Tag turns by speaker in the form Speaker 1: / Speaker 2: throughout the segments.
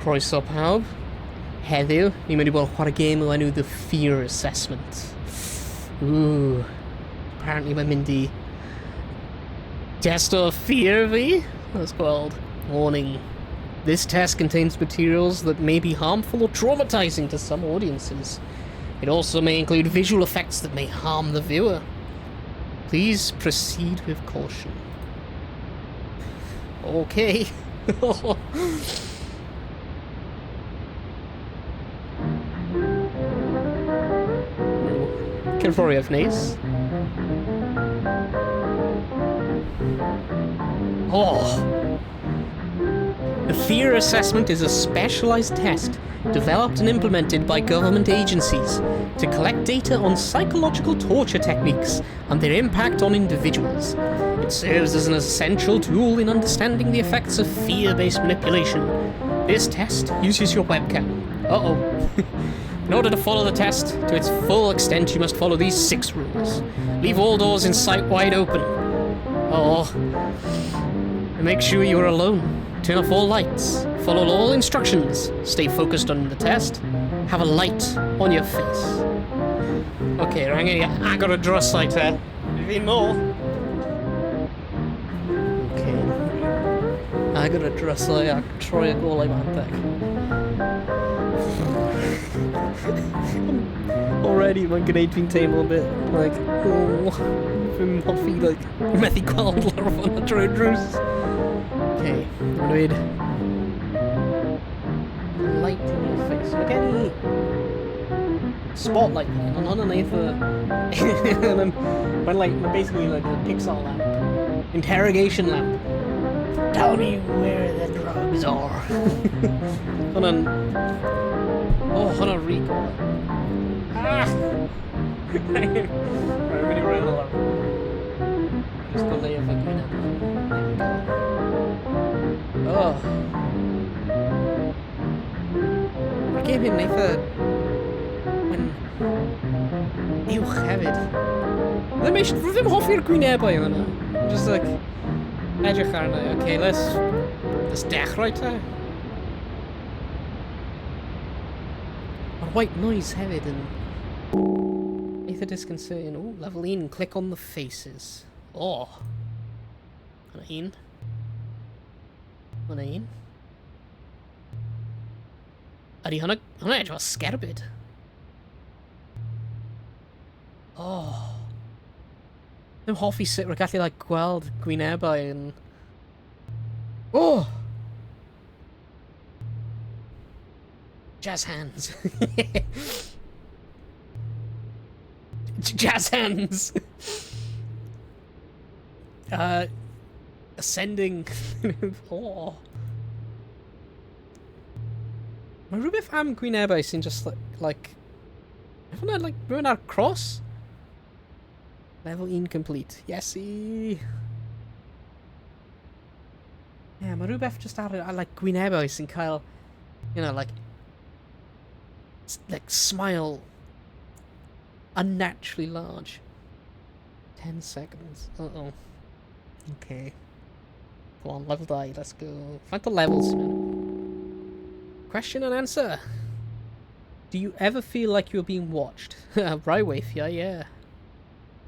Speaker 1: Croeso pawb. Heddiw, ni'n mynd i bod yn chwarae gêm o enw The Fear Assessment. Ooh. Apparently mae'n mynd i testo fear fi. Let's gweld. Warning. This test contains materials that may be harmful or traumatizing to some audiences. It also may include visual effects that may harm the viewer. Please proceed with caution. Okay. Cerddoriaeth neis. Oh! The Fear Assessment is a specialized test developed and implemented by government agencies to collect data on psychological torture techniques and their impact on individuals. It serves as an essential tool in understanding the effects of fear-based manipulation. This test uses your webcam. Uh-oh. in order to follow the test to its full extent, you must follow these six rules. Leave all doors in sight wide open. Oh. And make sure you're alone. Turn off all lights. Follow all instructions. Stay focused on the test. Have a light on your face. Okay, rhaid i agor y drysau te. Fi'n nôl. Okay. Agor y drysau ac troi y golau banteg. Already mae'n gwneud fi'n teimlo a bit like, oh, fi'n hoffi, like, methu gweld lawr fan drwy'r drws. Okay, mae'n dweud light in your face. Mae gen i spotlight fan hyn, ond hwnna'n eitha... Mae'n like, mae'n basically like a Pixar lamp. Interrogation lamp. Tell me where the drugs are. hwnna'n... Oh, hwnna'n rhy golau. Ah! Right, I'm mynd i roi hwnna lawr. Just goleuo fy gwyneb. There we go. Oh. Mae'r gêm hyn yn eitha... Mae'n uwch hefyd. Ddim eisiau... Rwy ddim hoffi'r gwynebau yma. I'm just like... Edrych arno. Okay, let's... Let's dechrau te. Mae'r white noise hefyd yn... Eitha disconcerting. Oh, level 1, click on the faces. Oh. Hwna un. Hwna un. Ydy hwnna... Hwnna edrych fel sgerbyd. Oh. Ddim hoffi sut rwy'n gallu like, gweld gwynebau yn... Oh! Jazz hands. Jazz hands. ascending. oh. Mae rhywbeth am gwynebau sy'n just like... like hwnna, like, rhywun ar cross? Level 1 complete. Yesi! Yeah, mae rhywbeth just ar, ar like, gwynebau sy'n cael, you know, like, like, smile unnaturally large. 10 seconds. Uh-oh. Okay. Come on, level 2, let's go. Faint o levels sy'n mynd? Question and answer. Do you ever feel like you're being watched? Rai weithiau, yeah.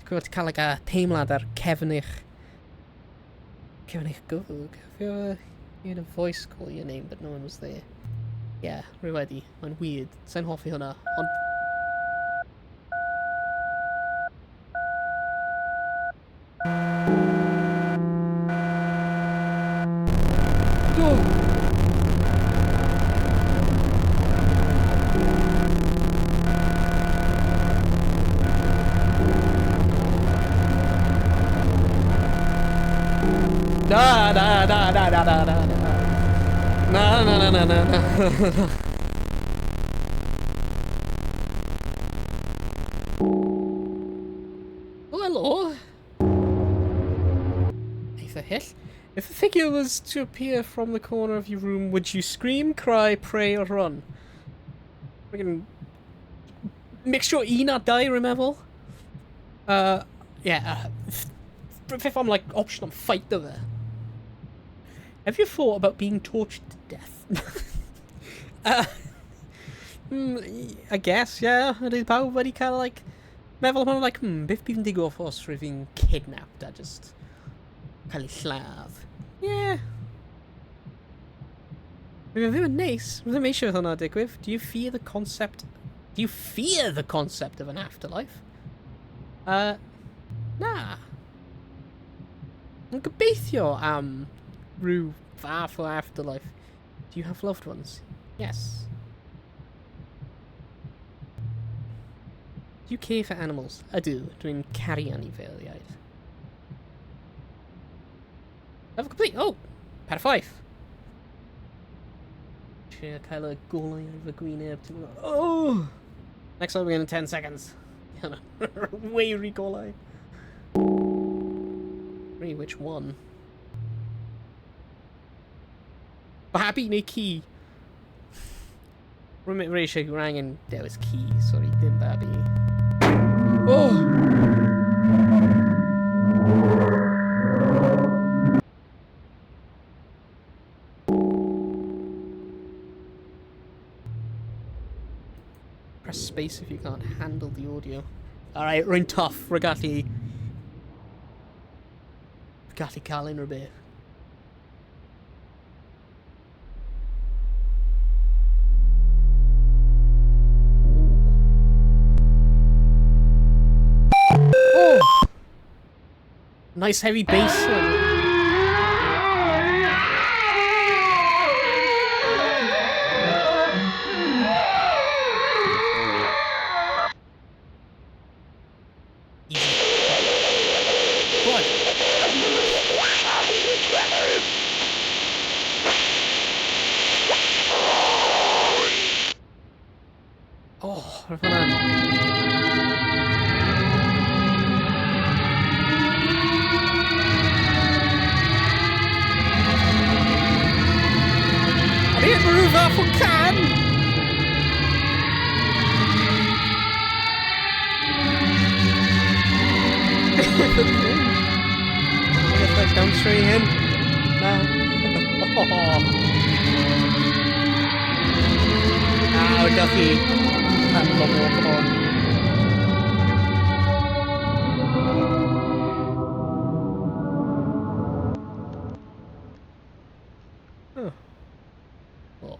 Speaker 1: Ti'n gwybod, cael like a teimlad ar cefn eich... Cefn eich gwddwg. Have you ever heard a voice call your name but no one was there? Yeah, rwy wedi. Mae'n weird. Sa'n hoffi hwnna, ond... Do! Da da da da da da da da. Na na na na na na. Oh, hello. Eitha hyll. If a figure was to appear from the corner of your room, would you scream, cry, pray, or run? We can mixture un a dau, rwy'n meddwl. Yeah, if I'm like option am fight o fe. Have you thought about being tortured to death? I guess, yeah. Ydy pawb wedi cael, like, meddwl hwnna, like, beth bydd yn digwydd os rwyf fi'n kidnapped a just cael ei lladd? Yeah. Rwyf ddim yn neis. Rwyf ddim eisiau hwnna digwydd. Do you fear the concept of an afterlife? Na. Yn gobeithio am rhyw fath o afterlife. Do you have loved ones? Yes. Do you care for animals? Ydw, dwi'n caru anifeiliaid. Level complete! Oh! Perffaith! Trio cael y golau ar fy gwyneb. Oh! Next level in 10 seconds. Way rhy golau. Really, which one? Babi neu ci? Rwy'n rwy eisiau rwy'n angen dewis ci, sorry, dim babi. Oh! Press space if you can't handle the audio. Alright, rwy'n tough, rwy'n gallu cael unrhyw beth. Oh! Nice heavy bass. Easy. Good. Oh, roedd hwnna'n... O'n i heb rhyw fath o can! Beth like dawnsio i hyn? Na. Ah, ydych chi handlo walk on. Oh. Oh.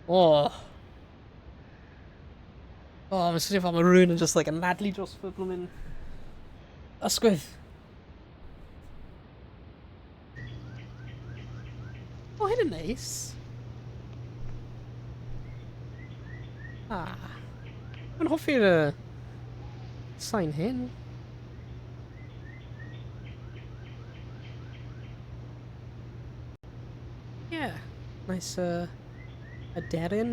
Speaker 1: Oh. Oh, mae'n swnio fel mae rhywun yn just like anadlu dros fy blwmin ysgwydd. Oh, hyn yn neis. Ah. Mae'n hoffi'r sain hyn. Yeah. Nice aderyn.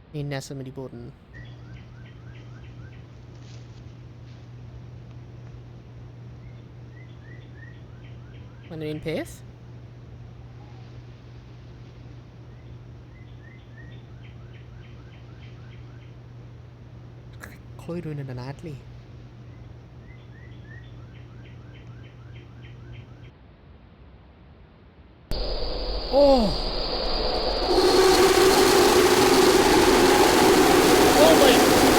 Speaker 1: Un nesaf mynd i bod yn... Mae'n un peth. Clywed rhywun yn anadlu. Oh! Oh my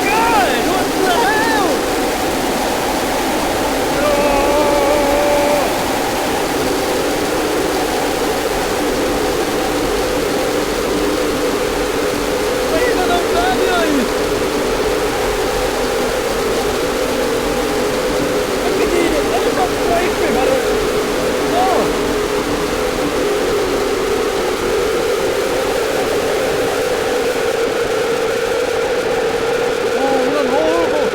Speaker 1: god! What the hell? Oh! Mae hyn yn ofnadwy! Mae'n mynd i helicopter i fi, mae'n... Oh! Oh, hwnna'n horrible!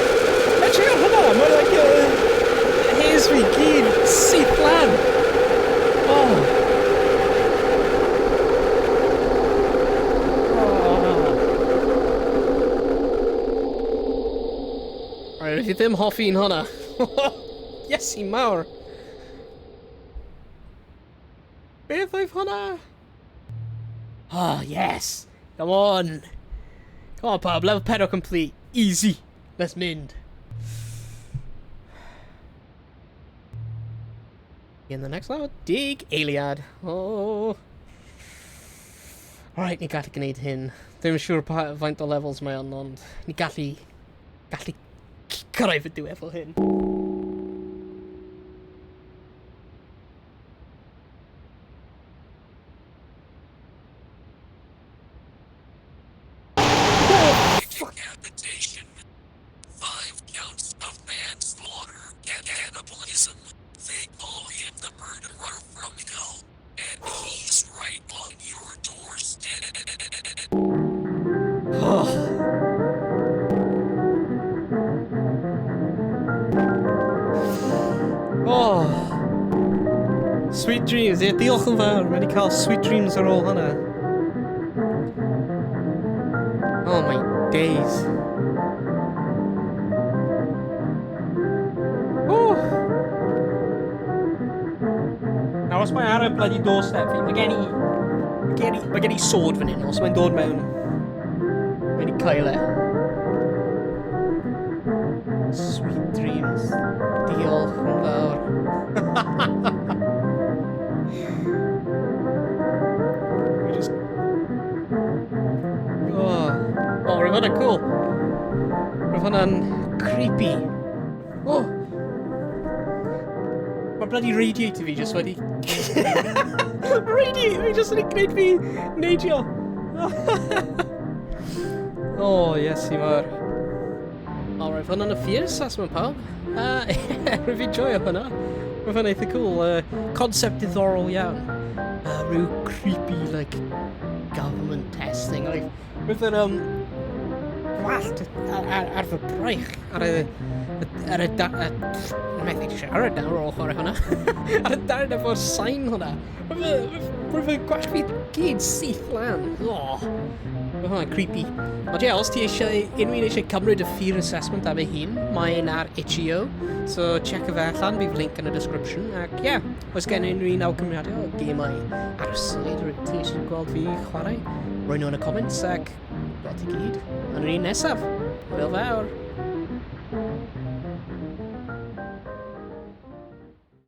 Speaker 1: Edrych ar hwnna, mae'n like, hairs fi gyd syth lan. Oh. Oh. Right, fi ddim hoffi un hwnna. Iesu mawr. Beth oedd hwnna? Oh, yes. Come on. Come on, pub. Level 4 complete. Easy. Let's mynd. In the next level, deg eiliad. Oh. Alright, ni gallu gwneud hyn. Ddim yn siŵr pa faint o levels mae on, ond ni gallu... gallu cyrraedd y diwedd fel hyn.
Speaker 2: Decapitation. 5 counts of manslaughter and cannibalism. They call him the murderer from hell. And he's right on your doorstep.
Speaker 1: Oh. Oh. Sweet dreams. Ie, diolch yn fawr. Mae wedi cael sweet dreams ar ôl hwnna. Oh my days. Oh. Nawr, os mae ar y bloody doorstep fi, mae gen i sword fan hyn, os mae'n dod mewn, mae wedi cael e. Sweet dreams. Diolch yn fawr. We just... Oh, roedd hwnna'n cool. Roedd hwnna'n creepy. Oh! Mae bloody radiator fi just wedi... Radiator fi just wedi gwneud fi neidio. Oh, yes, i mawr. Alright, hwnna'n y fear assessment, pawb. Rwy'n fi'n joio hwnna. Roedd hwnna eitha cool. Concept diddorol iawn. Rhyw creepy, like, government testing. Like, roedd yr gwallt ar fy braich, ar y, da, methu siarad nawr ar ôl chwarae hwnna. Ar y darn efo'r sain hwnna. Roedd fy gwallt fi gyd syth lan. Oh. Roedd hwnna'n creepy. Ond ie, os ti eisiau, unrhyw un eisiau cymryd y fear assessment am ei hun, mae'n ar itch.io. So check fe allan, bydd link yn y description. Ac ie, yeah, oes gen unrhyw un awgrymiadau o gemau arswyd rwyt ti eisiau gweld fi chwarae, roi nhw yn y comments ac gweld ti gyd yn yr un nesaf. Hwyl fawr!